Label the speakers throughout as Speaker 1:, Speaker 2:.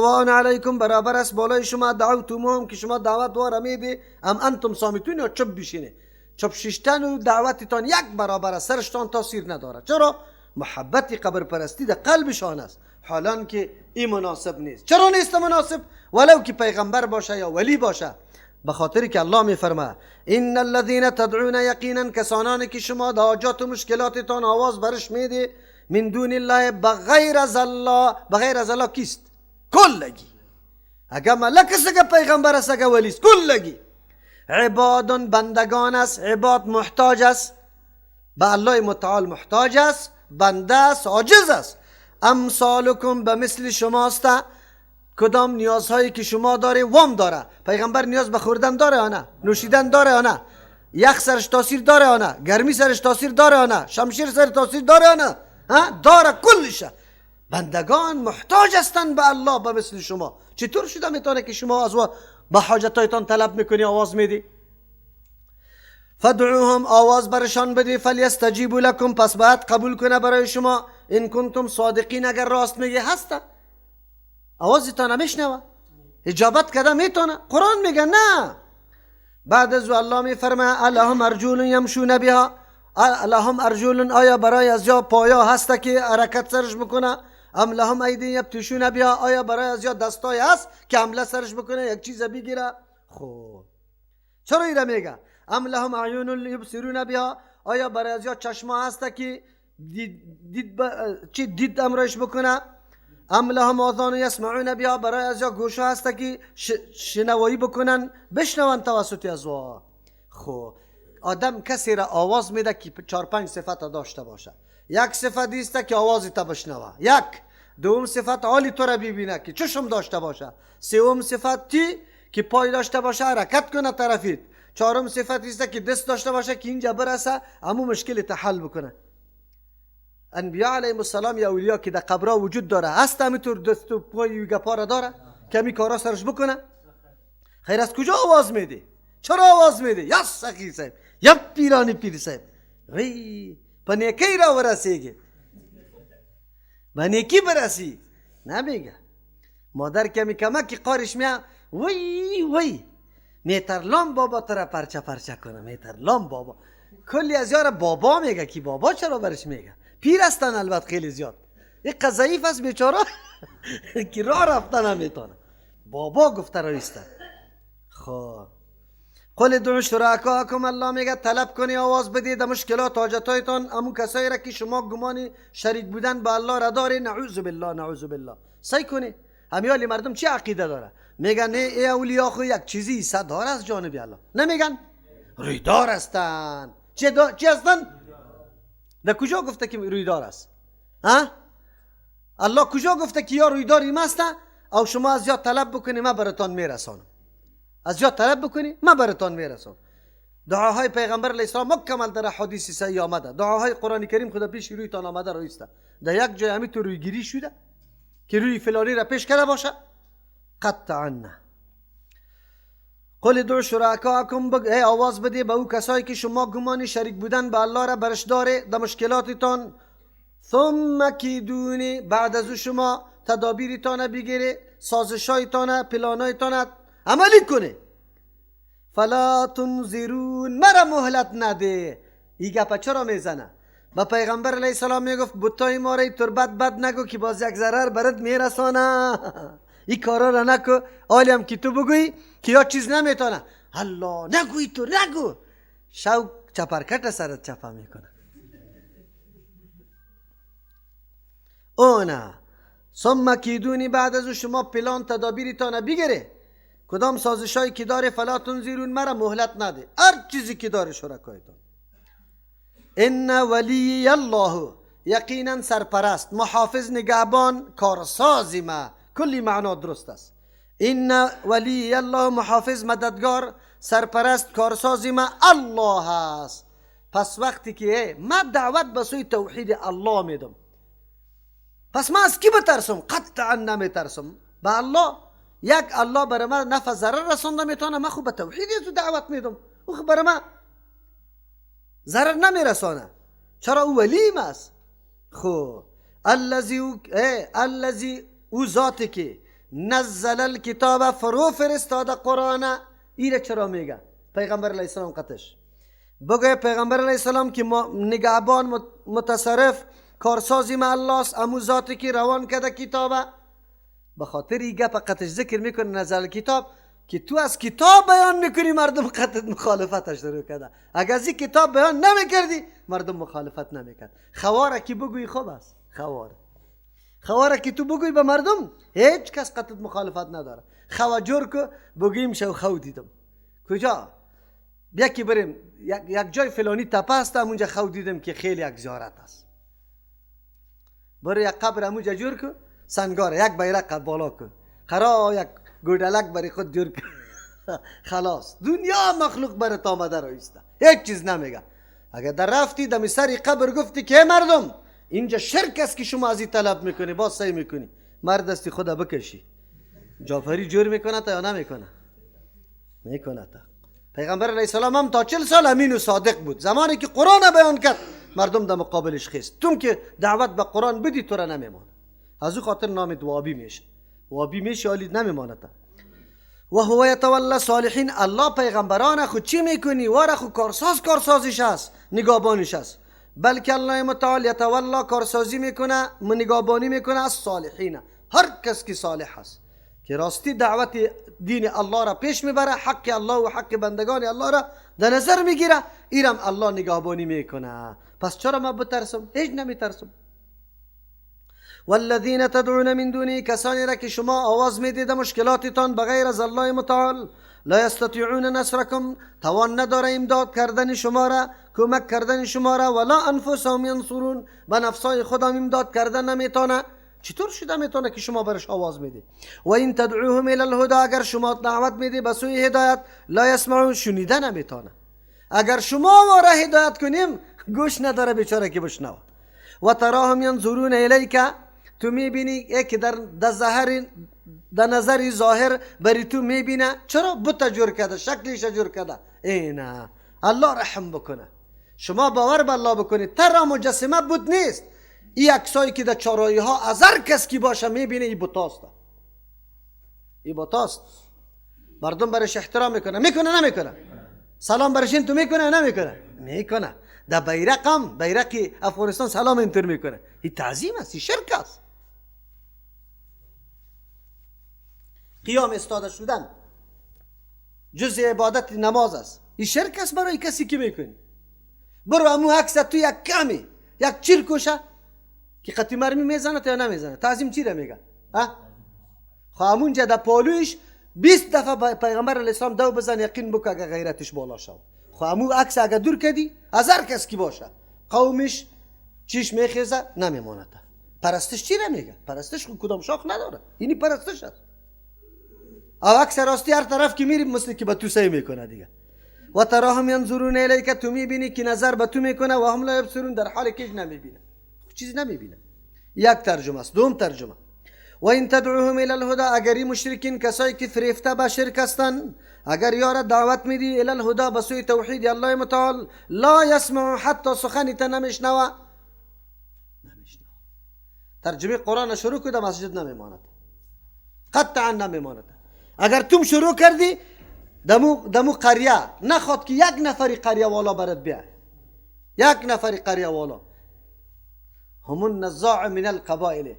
Speaker 1: سواء علیکم برابر است بالای شما دعوتموهم که شما دعوت واره میدی ام انتم صامتون یا چپ بشینه. چپ ششتن و دعوتتان یک برابر است، سرشتان تاثیر نداره. چرا؟ محبت قبر پرستی در قلبشان است، حالان که این مناسب نیست. چرا نیست مناسب؟ ولو که پیغمبر باشه یا ولی باشه، به خاطر که الله میفرماید ان الذين تدعون یقینا کسانانی که شما در حاجات و مشکلاتتان آواز برش میدی من دون الله بغیر از الله. بغیر از الله کیست؟ کلگی. اگه ملک است، اگه پیغمبر است، اگه ولی است، کلگی عباد بندگان است. عباد محتاج است به الله متعال، محتاج است، بنده است، عاجز است. امثالکم به مثل شماست، کدام نیازهایی که شما داره وام داره. پیغمبر نیاز به خوردن داره یا نه؟ نوشیدن داره یا نه؟ یخ سرش تاثیر داره یا نه؟ گرمی سرش تاثیر داره یا نه؟ شمشیر سر تاثیر داره یا نه؟ ها داره، کلشه. بندگان محتاج هستند به الله به مثل شما. چطور شده میتونه که شما از به حاجتایتان طلب میکنی آواز میدی؟ فدعوهم آواز برشان بدی، فلیستجیبوا لکم پس باید قبول کنه برای شما، ان کنتم صادقین اگر راست میگه. هسته آوازتان نمیشنوه، اجابت کرده میتونه. قرآن میگه نه. بعد از الله میفرمه الهم ارجل یمشون بها، الهم ارجل آیا برای از یا پایا هسته که حرکت سرش بکنه؟ ام لهم ایدی یبطشون بها، آیا برای از یا دستای هست که حمله سرش بکنه یک چیز بگیره؟ خب چرا ایره میگه؟ ام لهم اعین یبصرون بها، آیا برای از یا چشما هسته که دید چی دید امرش بکنه؟ ام لهم آذان یسمعون بها، برای از یا گوشا هسته که شنوایی بکنن، بشنون توسط از وا. خب آدم کسی را آواز میده که 4-5 صفت داشته باشه. یک صفت ایست که آوازی تا بشنوه، یک. دوم صفت حالی تو را ببینه که چشم داشته باشه. سوم صفت تی که پای داشته باشه حرکت کنه طرفیت. چهارم صفت ایست که دست داشته باشه که اینجا برسه امو مشکل حل بکنه. انبیاء علیهم السلام یا اولیا که در قبرها وجود داره هست همینطور دست و پای گپا را داره کمی کارا سرش بکنه؟ خیر از کجا آواز میدی؟ چرا آواز میدی؟ یا سخی صاحب، یا پیرانی پیر صاحب، وی په نیکی را ورسیږي، به نیکی برسی. نمیگه مادر کمی کمکی قارش میه، وی وی میترلام بابا تو را پرچه پرچه کنه، میترلام بابا. کلی از یار بابا میگه که بابا چرا برش میگه؟ پیر هستن البته خیلی زیاد، یک ضعیف است بیچاره که راه رفتن نمیتونه، بابا گفته را ایستن. خب قل ادعوا شرکاکم، الله میگه طلب کنی آواز بدید در مشکلات حاجتایتان امو کسایی را که شما گمانی شریک بودن به الله را داری. نعوذ بالله، نعوذ بالله. سعی کنی همیالی مردم چی عقیده داره؟ میگن نه ای اولیا خو یک چیزی صدار از جانب الله، نمیگن رویدار هستن. چی هستن؟ در کجا گفته که رویدار است؟ ها؟ الله کجا گفته که یا رویدار هست او شما از یا طلب بکنی من براتان میرسانم، از یا طلب بکنی من براتان میرسانم. دعاهای پیغمبر علیه السلام مکمل در حدیث صحیح آمده، دعاهای قرآن کریم خدا پیش رویتان آمده رویسته. در یک جای همین تو رویگیری شده که روی فلانی را پیش کرده باشه؟ قطعا نه. قل ادعوا شرکاکم، ای آواز بده به او کسایی که شما گمانی شریک بودن به الله را برش داره در مشکلاتتان. ثم کیدونی، بعد از او شما تدابیرتان بگیره، سازشایتان، پلانایتان عملی کنه. فلا تنظرون، مرا مهلت نده. این گپه چرا میزنه؟ با پیغمبر علیه السلام میگفت بتای ما را اینطور بد بد نگو که باز یک ضرر برات میرسانه، این کارا را نکو. حالی هم که تو بگویی که یا چیز نمیتونه، الله نگوی تو نگو، شو چپرکت سرت چپه میکنه. اونا ثم کیدونی، بعد از او شما پلان تدابیرتان بگیره، کدام سازشایی که داره. فلا تنظرون، مرا مهلت نده، هر چیزی که داره شرکایتان. ان ولی الله، یقینا سرپرست، محافظ، نگهبان، کارساز ما، کلی معنا درست است. ان ولی الله، محافظ، مددگار، سرپرست، کارساز ما الله است. پس وقتی که ما دعوت به سوی توحید الله میدم، پس ما از کی بترسم؟ قطعا نمیترسم به الله. یک الله برای من نفع ضرر رسانده میتونه، من خب به توحید تو دعوت میدم، او خب برای من ضرر نمیرسانه. چرا؟ او ولیم است. خب الذی، او ذاتی که نزل الکتاب فرو فرستاده قرآن. ایره چرا میگه پیغمبر علیه السلام قطش؟ بگه پیغمبر علیه السلام که نگهبان متصرف کارسازی ما الله است، امو ذاتی که روان کرده کتابه. به خاطر این گپ قطش ذکر میکنه نزل کتاب که تو از کتاب بیان میکنی مردم قطعت مخالفتش رو کرده. اگر از این کتاب بیان نمیکردی مردم مخالفت نمیکرد. خواره که بگویی خوب است، خواره که تو بگویی به مردم هیچ کس قطعت مخالفت نداره. خواجور که بگوییم شو خو دیدم کجا، یکی بریم یک جای فلانی تپه است اونجا خو دیدم که خیلی یک زیارت است. برو یک قبر امونجا جور که سنگاره یک بیرق بالا کن، خرا یک گودلک برای خود جور کن، خلاص دنیا مخلوق برات آمده را ایسته، هیچ چیز نمیگه. اگر در رفتی دم سر قبر گفتی که مردم اینجا شرک است که شما از این طلب میکنی، باز سعی میکنی مرد استی خدا بکشی. جعفری جور میکنه تا یا نمیکنه؟ میکنه. تا پیغمبر علیه السلام هم تا 40 سال امین و صادق بود. زمانی که قرآن بیان کرد مردم در مقابلش خیست. توم که دعوت به قرآن بدی تو را نمیمانه. از او خاطر نام وابی میشه، وابی میشه آلی نمیمانه. تا و هو یتولی صالحین. الله پیغمبران خود چی میکنی؟ واره خو کارساز کارسازیش است، نگابانش است. بلکه الله متعال یتولی کارسازی میکنه، نگابانی میکنه از صالحین، هر کس که صالح است که راستی دعوت دین الله را پیش میبره، حق الله و حق بندگان الله را در نظر میگیره، ایرم الله نگهبانی میکنه. پس چرا ما بترسم؟ هیچ نمیترسم. والذین تدعون من دونی، کسانی را که شما آواز میدید مشکلاتتان بغیر از الله متعال، لا یستطیعون نصرکم، توان نداره امداد کردن شما را، کمک کردن شما را، ولا انفسهم ینصرون، به نفسای خودم امداد کردن نمیتونه. چطور شده میتونه که شما برش آواز میدی؟ و این تدعوهم الی الهدی، اگر شما دعوت میدی به سوی هدایت، لا یسمعون، شنیده نمیتونه. اگر شما واره هدایت کنیم گوش نداره بیچاره که بشنوه. و تراهم ینظرون الیک، تو میبینی که در نظر ظاهر بری تو میبینه. چرا؟ بت جور کرده، شکلش جور کرده. اینا الله رحم بکنه، شما باور به الله بکنید، ترا مجسمه بود نیست. این عکسایی که در چارایی ها از هر کس کی باشه میبینه این بتاست، این بتاست. مردم برش احترام میکنه، میکنه نمیکنه؟ سلام برش این تو میکنه نمیکنه؟ میکنه. در بیرق هم، بیرق افغانستان سلام اینطور میکنه. این تعظیم است، این شرک است. قیام استاده شدن جزء عبادت نماز است، این شرک است برای کسی که میکنی. برو امو عکس تو یک کمی یک چیر کشه که قطی مرمی میزنه تا یا نمیزنه؟ تعظیم چی را میگه؟ خب همونجا در پالویش 20 دفعه پیغمبر علیه السلام دو بزن، یقین بکن اگه غیرتش بالا شو. خب همون عکس اگه دور کدی از هر کس کی باشه قومش چیش میخیزه نمیمانه. پرستش چی را میگه؟ پرستش خود کدام شاخ نداره، اینی پرستش است. او عکس راستی هر طرف که میری مثل که به تو سعی میکنه دیگه. و تراهم ینظرون الیک، تو میبینی که نظر به تو میکنه، و هم لا یبصرون، در حال که نمیبینه، چیزی نمیبینه. یک ترجمه است. دوم ترجمه و این تدعوهم الی الهدی، اگر این مشرکین کسایی که فریفته به شرک هستند، اگر یارا دعوت میدی الی الهدی به سوی توحید الله متعال، لا یسمع حتی سخنی تا نمیشنوه. ترجمه قرآن شروع کده مسجد نمیماند، قطعا نمیماند. اگر توم شروع کردی دمو قریه نخواد که یک نفری قریه والا برات بیای، یک نفری قریه والا همون نزاع من القبائل.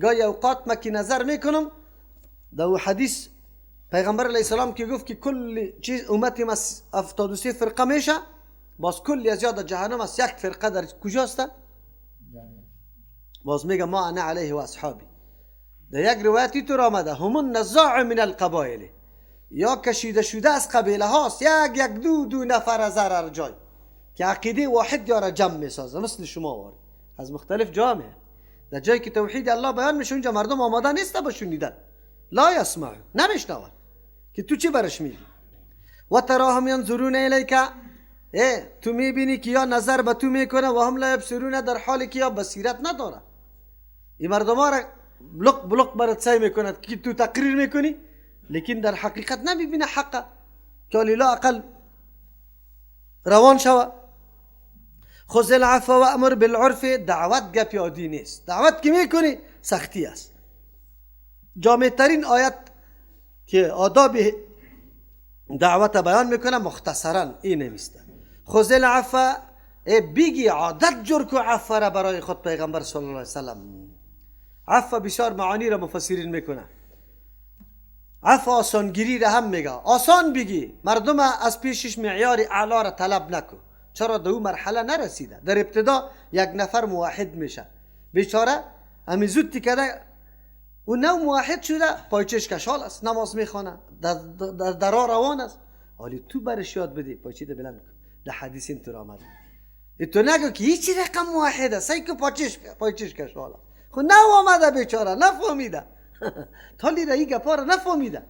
Speaker 1: گاهی اوقات ما که نظر میکنم در حدیث پیغمبر علیه السلام که گفت که کل چیز امتی ما 73 فرقه میشه، باز کلی از یاد جهنم است، یک فرقه در کجاست؟ باز میگه ما انا علیه و اصحابی. در یک روایتی تو آمده همون نزاع من القبائل، یا کشیده شده از قبیله هاست، یک یک دو دو نفر از هر جای که عقیده واحد یارا جمع میسازه، مثل شما واره از مختلف جامعه. در جایی که توحید الله بیان میشه اونجا مردم آماده نیست به شنیدن، لا یسمع، نمیشنون که تو چی برش میگی. و تراهم ینظرون الیک، تو میبینی که یا نظر به تو میکنه، و هم لا یبصرون، در حالی که یا بصیرت نداره. این مردم ها را بلق بلق برات سعی میکند که تو تقریر میکنی، لیکن در حقیقت نمیبینه حقه که لا اقل روان شوه. خذ العفو و امر بالعرف، دعوت گپ عادی نیست، دعوت که میکنی سختی است. جامع ترین آیت که آداب دعوت بیان میکنه مختصرا این نمیسته. خذ العفو، بگی عادت جور کو عفو را برای خود پیغمبر صلی الله علیه وسلم. عفو بسیار معانی را مفسرین میکنه. عفو آسانگیری را هم میگه، آسان بگی، مردم از پیشش معیار اعلا را طلب نکو. چرا در او مرحله نرسیده؟ در ابتدا یک نفر موحد میشه، بیچاره همی زود تکده او نو موحد شده، پایچش کشال است، نماز میخوانه، در درا روان است. حالی تو برش یاد بدی پایچی ده بلند کن. در حدیث این تو آمده، تو نگو که هیچی رقم موحد است، سعی که پایچش کشال است. خب نو آمده بیچاره نفهمیده، تالی را این گپا را نفهمیده.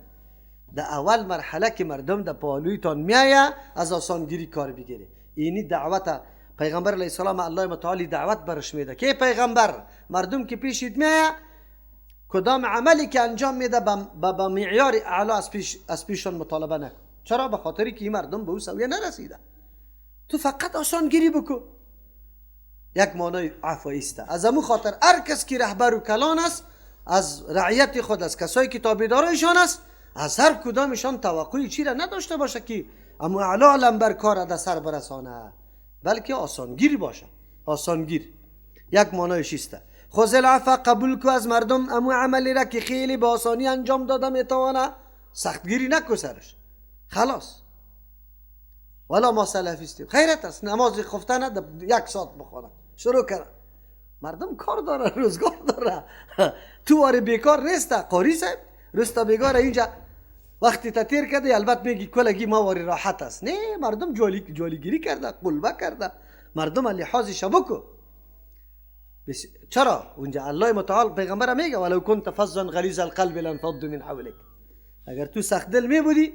Speaker 1: در اول مرحله که مردم در پالویتان میایه از آسانگیری کار بگیره. اینی دعوت پیغمبر علیه السلام الله متعالی دعوت برش میده که پیغمبر مردم که پیشید میایه کدام عملی که انجام میده با معیار اعلا از پیشان مطالبه نکن. چرا؟ به خاطری که این مردم به او سویه نرسیده. تو فقط آسانگیری بکو. یک معنای عفو ایسته. از امو خاطر هر کس که رهبر و کلان است از رعیت خود، از کسایی که تابعدارایشان است، از هر کدامشان توقعی چی را نداشته باشه که امو اعلا لنبر کار در سر برسانه، بلکه آسانگیر باشه. آسانگیر یک معنایش ایسته. خذ العفو، قبول کو از مردم امو عملی را که خیلی به آسانی انجام داده میتوانه، سختگیری نکو سرش. خلاص والا ما سلفیستیم، خیرت است نماز خفتن یک ساعت بخوانه شروع کرد. مردم کار داره، روزگار داره، تو واره بیکار نیست. قاری صاحب روز تا بیگار اینجا وقتی تا تیر کرده البته میگی کلگی ما واری راحت است. نه، مردم جالیگیری کرده، قلبه کرده، مردم لحاظ شبکو. چرا؟ اونجا الله متعال پیغمبر میگه ولو كنت فظا غلیظ القلب لانفضوا من حولك. اگر تو سخت دل می بودی،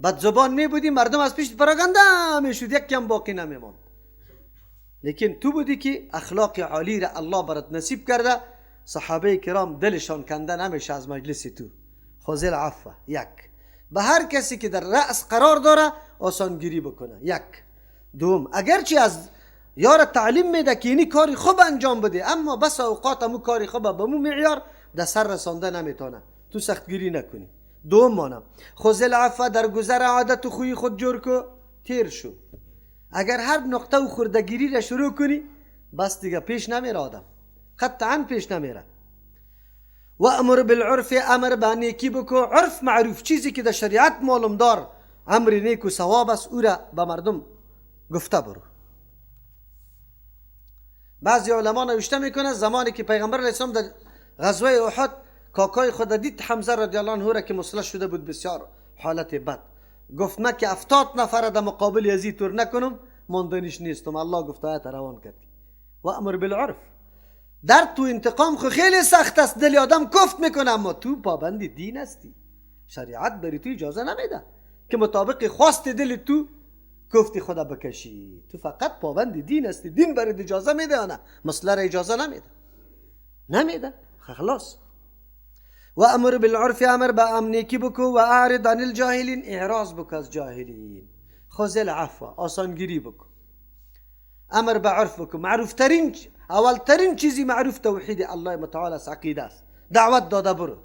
Speaker 1: بد زبان می بودی، مردم از پیش پراگنده میشد، یک کم باقی نمیماند. لیکن تو بودی که اخلاق عالی را الله برات نصیب کرده، صحابه کرام دلشان کنده نمیشه از مجلس تو. خذ العفو، یک، به هر کسی که در رأس قرار داره آسانگیری بکنه. یک. دوم، اگرچه از یار تعلیم میده که اینی کاری خوب انجام بده، اما بس اوقات امو کاری خوب به مو معیار در سر رسانده نمیتونه، تو سختگیری نکنی. دوم مانم خذ العفو، در گذر عادت و خوی خود جور کو، تیر شو. اگر هر نقطه و خوردگیری را شروع کنی بس دیگه پیش نمیره آدم، قطعا پیش نمیره. و امر بالعرف، امر به نیکی بکو. عرف معروف، چیزی که در شریعت معلوم دار امر نیک و ثواب است، او را به مردم گفته برو. بعضی علما نوشته میکنه زمانی که پیغمبر علیه السلام در غزوه احد کاکای خود دید حمزه رضی الله عنه را که مسلح شده بود بسیار حالت بد، گفت من که 70 نفر در مقابل یزید تور نکنم ماندنیش نیستم. الله گفت آیت روان کرد و امر بالعرف. در تو انتقام خو خیلی سخت است، دل آدم کفت میکنه، اما تو پابند دین هستی، شریعت بری تو اجازه نمیده که مطابق خواست دل تو کفت خدا بکشی. تو فقط پابند دین هستی، دین برات اجازه میده، نه مسئله را اجازه نمیده. خلاص. و امر بالعرف، امر به امنیکی بکو. و اعرض عن الجاهلین، اعراض بکو از جاهلین. خذ العفو، آسانگیری بکو، امر به عرف بکو. معروف ترین، اول ترین چیزی معروف توحید الله متعال است، عقیده است. دعوت داده برو،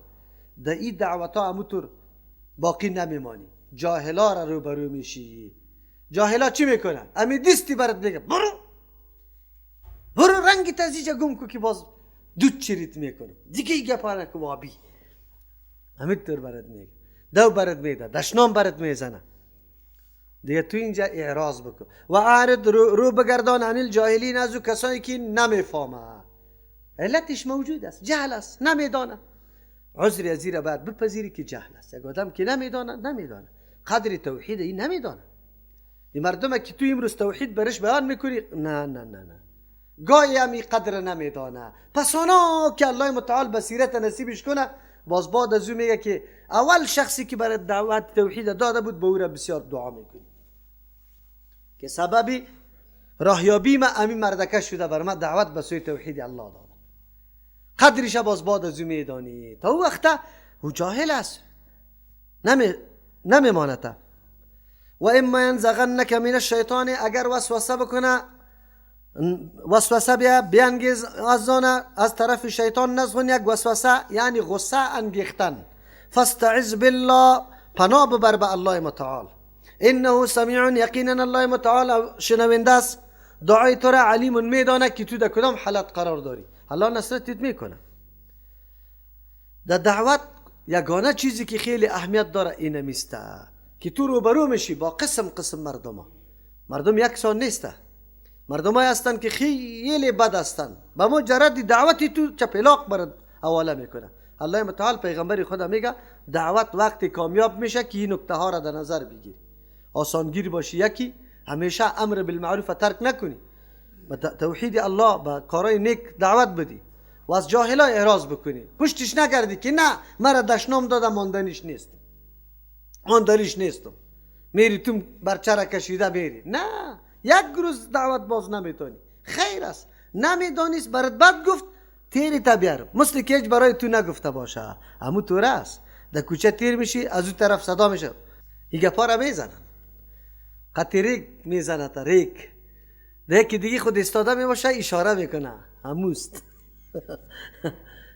Speaker 1: در این دعوت ها همونطور باقی نمیمانی، جاهلا را روبرو میشی. جاهلا چی میکنن؟ امی دیستی برات میگه برو برو رنگ تزیجه گم کو که باز دود چریت میکنه دیگه، ای گپا نکو وابی. همینطور برات میگه، دو برات میده، دشنام برات میزنه دیگه. تو اینجا اعراض بکن و اعرض، رو بگردان عن الجاهلین، از او کسایی که نمیفهمه، علتش موجود است، جهل است، نمیدانه. عذر از را باید بپذیری که جهل است. یک آدم که نمیدانه نمیدانه، قدر توحید این نمیدانه. این مردم که تو امروز توحید برش بیان میکنی، نه نه نه نه، گاهی هم این قدر نمیدانه. پس آنا که الله متعال بصیرت نصیبش کنه، باز بعد از او میگه که اول شخصی که برای دعوت توحید داده بود به او را بسیار دعا میکنی که سبب راهیابی ما امین مردکه شده، بر ما دعوت به سوی توحید الله داده. قدرش باز بعد از او میدانی. تا او وقتا او جاهل است، نمیمانده. و اما ینزغنک من الشیطان، اگر وسوسه بکنه وسوسه بیانگیز از طرف شیطان نزغ یک وسوسه یعنی غصه انگیختن. فاستعذ بالله، پناه ببر به الله متعال. انه سمیع، یقینا الله متعال شنونده است، دعای تو را علیم میدانه که تو در کدام حالت قرار داری، الله نصرتت میکنه. در دعوت یگانه چیزی که خیلی اهمیت داره اینه میسته که تو روبرو میشی با قسم قسم مردم ها. مردم یکسان نیسته، مردم های هستن که خیلی بد هستن، به مجرد دعوتی تو چپلاق برد حواله میکنه. الله متعال پیغمبر خدا میگه دعوت وقتی کامیاب میشه که این نکته ها را در نظر بگیری، آسانگیر باشی، یکی همیشه امر بالمعروف ترک نکنی، به توحید الله به کارهای نیک دعوت بدی و از جاهلا اعراض بکنی، پشتش نگردی که نه مرا دشنام داده ماندنیش نیست، ماندنیش نیستم، میری تو برچه را کشیده میری. نه، یک روز دعوت باز نمیتونی، خیر است، نمیدانیست برات بد گفت تیری تا بیار، مثل که هیچ برای تو نگفته باشه، همو توره است. در کوچه تیر میشی از اون طرف صدا میشه، این گپا را میزنن، قطی ریک میزنه تا ریک دیگه دیگه خود استاده میباشه اشاره میکنه هموست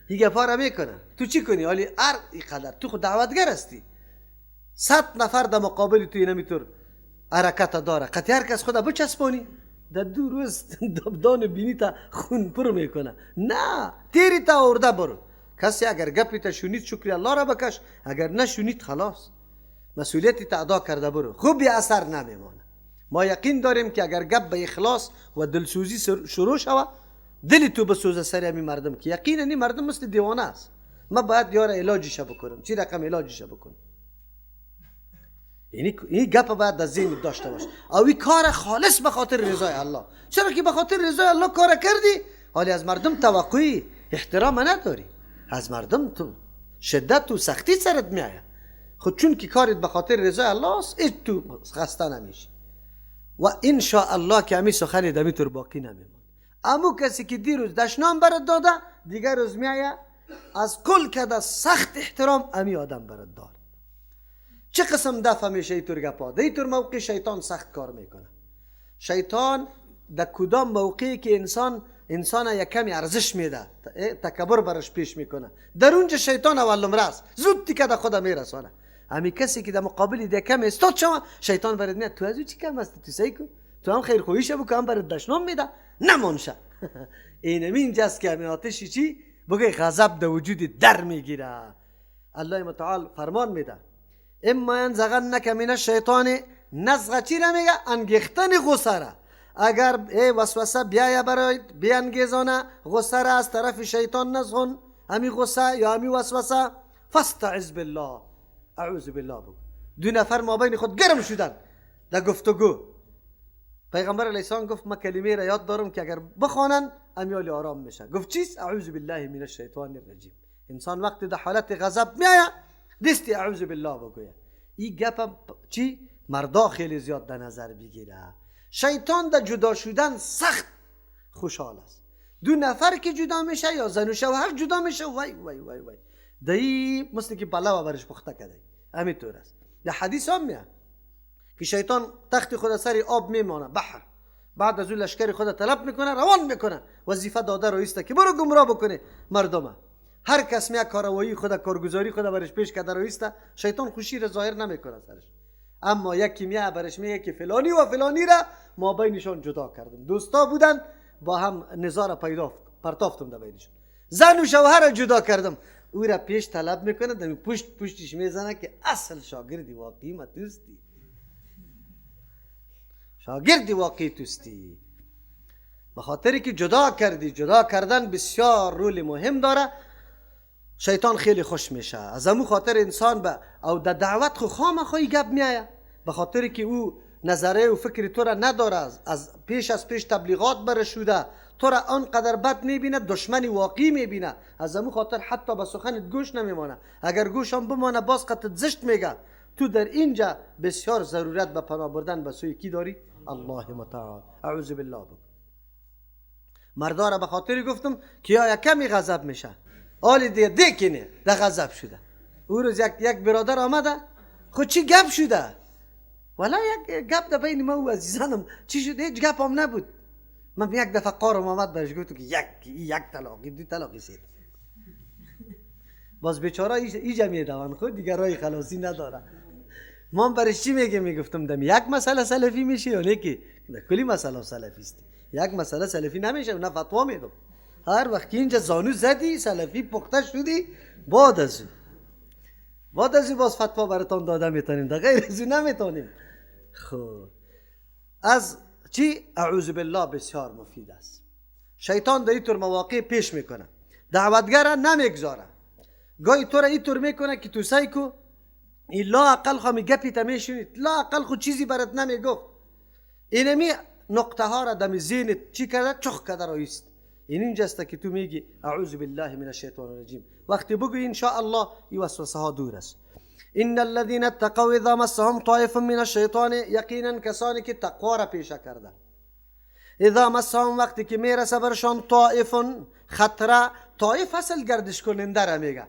Speaker 1: این گپا را میکنه. تو چی کنی؟ حالی ار اینقدر تو خود دعوتگر هستی، 100 نفر در مقابل تو اینمیطور حرکت داره، قطعی هر کس خود بچسبانی در 2 روز دبدان بینی تا خون پر میکنه. نه، تیری تا آورده برو. کسی اگر گپی تا شنید شکری الله را بکش، اگر نشنید خلاص مسئولیتی تا ادا کرده برو، خوب بی اثر نمیمانه. ما یقین داریم که اگر گپ به اخلاص و دلسوزی شروع شوه، دل تو بسوزه سر همی مردم که یقینا این مردم مثل دیوانه است، ما باید یار علاجش بکنم، چی رقم علاجش بکنم. یعنی این گپ باید در ذهن داشته باش، او این کار خالص به خاطر رضای الله. چرا که به خاطر رضای الله کار کردی، حالی از مردم توقعی احترام نداری، از مردم تو شدت و سختی سرت میآید. خود چون که کارت به خاطر رضای الله است، هیچ تو خسته نمیشی و ان شاء الله که همی سخن دمی تو باقی نمیماند. امو کسی که دیروز دشنام برات داده، دیگر روز میآید از کل کده سخت احترام امی آدم برات داد. چه قسم دفع میشه ایطور گپا؟ در ایطور موقع شیطان سخت کار میکنه. شیطان در کدام موقعی که انسان یک کمی ارزش میده، تکبر برش پیش میکنه، در اونجا شیطان اول نمره است، زود تیکه در خود میرسانه. همی کسی که در مقابل ده کم استاد شما، شیطان برات میاد تو از او چی کم هستی، تو سعی کن تو هم خیرخواهی شه بکن، هم برات دشنام میده نمانشه. اینمی اینجاست که همین آتشی چی بگه غضب در وجود در میگیره. الله متعال فرمان میده اما ینزغنک من الشیطان، نزغ چی را میگه؟ انگیختن غصه را. اگر ای وسوسه بیایه برای بیانگیزانه غصه را از طرف شیطان نزغن، همی غصه یا همی وسوسه، فاستعذ بالله، اعوذ بالله بگو. 2 نفر ما بین خود گرم شدن در گفتگو، پیغمبر علیه السلام گفت ما کلمه را یاد دارم که اگر بخوانن امیال آرام میشه. گفت چیست؟ اعوذ بالله من الشیطان الرجیم. انسان وقتی در حالت غضب میآید دستی اعوذ بالله بگوید. این گپ چی؟ مردا خیلی زیاد در نظر بگیره. شیطان در جدا شدن سخت خوشحال است. 2 نفر که جدا میشه یا زن و شوهر جدا میشه، وای وای وای وای، دایی مثل که پلاو برش پخته کرده، همینطور است. در حدیث هم میاد که شیطان تخت خود سر آب میمانه، بحر، بعد از اون لشکر خود طلب میکنه، روان میکنه، وظیفه داده رئیس که برو گمراه بکنه مردمه. هر کس میاد کاروایی خود، کارگزاری خود برش پیش کرده رئیس، شیطان خوشی را ظاهر نمیکنه سرش. اما یکی میاد برش میگه که فلانی و فلانی را ما بینشان جدا کردم، دوستا بودن با هم نزاع را پیدا پرتافتم در بینشان، زن و شوهر را جدا کردم. او را پیش طلب میکنه، دمی پشت پشتش میزنه که اصل شاگردی واقعی ما توستی، شاگردی واقعی توستی، به خاطری که جدا کردی. جدا کردن بسیار رول مهم داره. شیطان خیلی خوش میشه از امو خاطر انسان به او در دعوت خو خامخواه گپ میایه، به خاطر که او نظره و فکر تو را نداره، از پیش از پیش تبلیغات برشوده، تو را آنقدر بد میبینه، دشمن واقعی میبینه. از امو خاطر حتی به سخنت گوش نمیمانه، اگر گوش هم بمانه باز قطعت زشت میگه. تو در اینجا بسیار ضرورت به پناه بردن به سوی کی داری؟ الله متعال. اعوذ بالله بگو. مردا را به خاطری گفتم که یا کمی غضب میشه، آلی دیگه دیکنه در غضب شده. او روز یک برادر آمده، خود چی گپ شده؟ ولی یک گپ در بین ما و عزیزانم چی شده؟ هیچ گپ هم نبود. من یک دفعه قارم آمد برش گفتم که یک طلاقی، دو طلاقی، سه. باز بیچاره ایجا میدوان، خود دیگه راه خلاصی نداره. من برش چی میگه؟ میگفتم دم یک مسئله سلفی میشه یا نه که کلی مسئله سلفی است. یک مسئله سلفی نمیشه، نه فتوا میدم. هر وقت که اینجا زانو زدی سلفی پخته شدی، بعد از باز فتوا براتون داده میتونیم، در غیر از نمیتونیم. خب از چی؟ اعوذ بالله بسیار مفید است. شیطان در اینطور مواقع پیش میکنه، دعوتگر نمیگذاره، گاهی تو را اینطور میکنه که تو سعی کو این لا اقل خو می گپی تا میشونید، لا اقل خو چیزی برات نمیگفت. اینمی نقطه ها را دم ذهنت چی کرده؟ چخ کرده رایست. این اینجاست که تو میگی اعوذ بالله من الشیطان الرجیم. وقتی بگوی ان شاء الله این وسوسه ها دور است. ان الذين اتقوا اذا مسهم طائف من الشیطان، یقینا کسانی که تقوا را پیشه کرده، اذا مسهم وقتی که میرسه برشان طائف خطره، طائف اصل گردش کننده را میگه.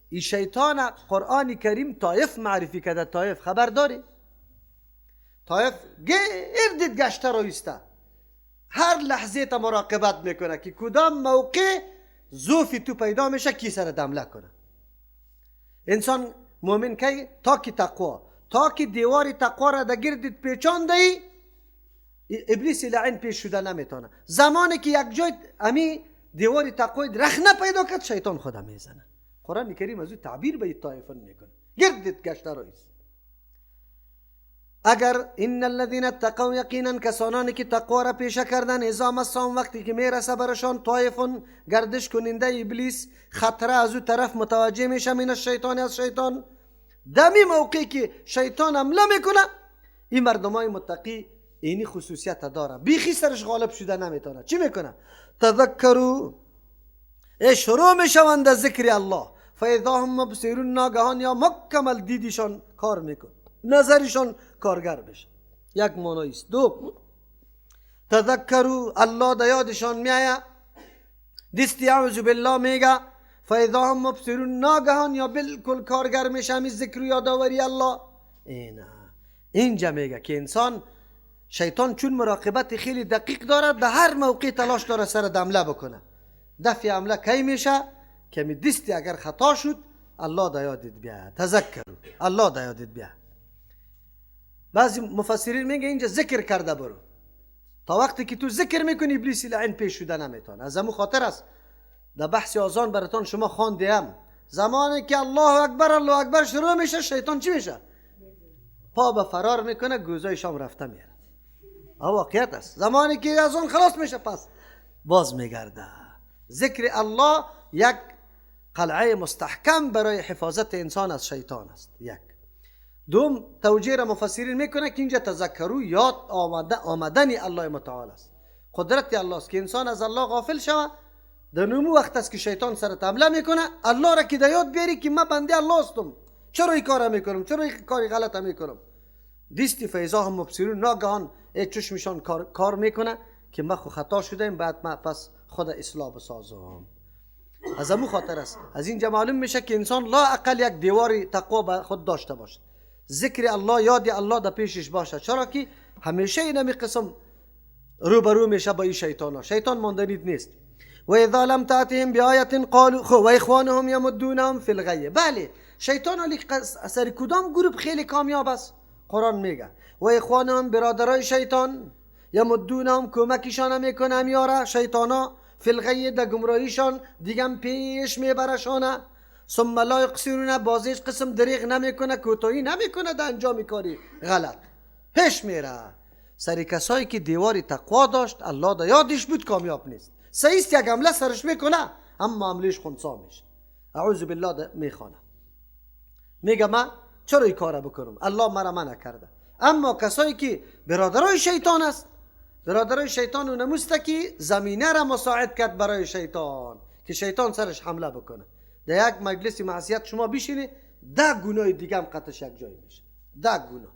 Speaker 1: این شیطان قرآن کریم طائف معرفی کرده. طائف خبر داری؟ طائف گردید گشته رایسته، هر لحظه تا مراقبت میکنه که کدام موقع ضعف تو پیدا میشه کی سر حمله کنه. انسان مؤمن کی تا که تقوا، تا که دیوار تقوا را در گردت پیچانده ای، ابلیس لعین پیش شده نمیتونه. زمانی که یک جای امی دیوار تقوی رخنه پیدا کرد، شیطان خدا میزنه. قرآن کریم از او تعبیر به طائفه میکنه، گردت گشته رایست. اگر ان الذين اتقوا، یقینا کسانانی که تقوا را پیشه کردن، اذا مسهم وقتی که میرسه برشان طائف گردش کننده ابلیس، خطره از او طرف متوجه میشه، من الشیطان از شیطان، دمی موقعی که شیطان حمله میکنه، این مردمای متقی اینی خصوصیت داره، بیخی سرش غالب شده نمیتونه. چی میکنه؟ تذکروا، شروع میشوند از ذکر الله، فاذا هم مبصرون، ناگهان یا مکمل دیدیشان کار میکنه، نظرشان کارگر بشه. یک معنی است. دو، تذکروا، الله در یادشان میآید، دستی اعوذ بالله میگه، فاذا هم مبصرون، ناگهان یا بالکل کارگر میشه همین ذکر و یادآوری الله. اینا اینجا میگه که انسان شیطان چون مراقبت خیلی دقیق داره، در هر موقع تلاش داره سر حمله بکنه. دفع حمله کی میشه؟ که می دستی اگر خطا شد الله در یادت بیاید، تذکروا، الله در یادت بیاید. بعضی مفسرین میگه اینجا ذکر کرده برو، تا وقتی که تو ذکر میکنی ابلیس لعین پیش شده نمیتونه. از همون خاطر است در بحث آذان براتون شما خواندیم، زمانی که الله اکبر الله اکبر شروع میشه، شیطان چی میشه؟ پا به فرار میکنه، گوزای شام رفته میره. واقعیت است. زمانی که از اون خلاص میشه پس باز میگرده. ذکر الله یک قلعه مستحکم برای حفاظت انسان از شیطان است. یک. دوم، توجیه را مفسرین میکنه که اینجا تذکرو یاد آمدن الله متعال است، قدرت الله است که انسان از الله غافل شود. در نمو وقت است که شیطان سرت حمله میکنه، الله را که در یاد بیاری که من بنده الله هستم، چرا این کار میکنم، چرا این کاری غلط میکنم. دیستی فیضا هم مبصرون، ناگهان چشمشان کار میکنه که من خو خطا شدم، بعد من پس خود اصلاح بسازم. از امو خاطر است از اینجا معلوم میشه که انسان لا اقل یک دیوار تقوا به خود داشته باشه، ذکر الله، یاد الله در پیشش باشه، چرا که همیشه اینمی قسم روبرو میشه با این شیطان ها. شیطان ماندنیت نیست. و اذا لم تأتهم بآیة قالوا خو و اخوانهم یمدونهم فی الغی. بله، شیطان علی سر کدام گروه خیلی کامیاب است؟ قرآن میگه و اخوانهم، برادرای شیطان، یمدونهم، کمکشان میکنه میاره شیطانا، فی الغی، در گمراهیشان دیگه پیش میبرشانه. ثم لا یقصرون، بازیش قسم دریغ نمیکنه، کوتاهی نمیکنه در انجام کاری غلط، پیش میره. سر کسایی که دیوار تقوا داشت، الله در یادش بود، کامیاب نیست. سعیست یک حمله سرش میکنه، اما عملش خنثی میشه. اعوذ بالله میخوانه، میگه من چرا این کار بکنم، الله مرا منع کرده. اما کسایی که برادرای شیطان است، برادرای شیطان و نموسته که زمینه را مساعد کرد برای شیطان که شیطان سرش حمله بکنه. در یک مجلس معصیت شما بشینی، 10 گناه دیگه هم قطعش یک جای میشه، 10 گناه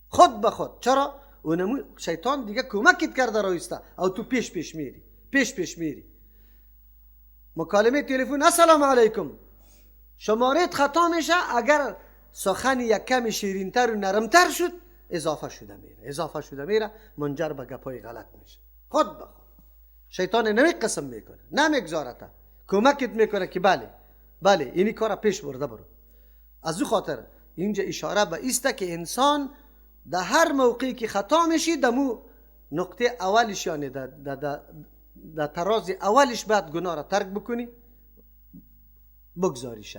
Speaker 1: خود به خود. چرا؟ اونمو شیطان دیگه کمکت کرده رایسته، او تو پیش پیش میری، پیش پیش میری. مکالمه تلفن، السلام علیکم، شمارت خطا میشه، اگر سخن یک کمی شیرینتر و نرمتر شد اضافه شده میره، اضافه شده میره، منجر به گپای غلط میشه. خود به خود شیطان نمی قسم میکنه، نمیگذارته، کمکت میکنه که بله بله اینی کار پیش برده برو. از او خاطر اینجا اشاره به ایسته که انسان در هر موقعی که خطا میشی، دمو نقطه اولش، یعنی در تراز اولش باید گناه را ترک بکنی، بگذاریش.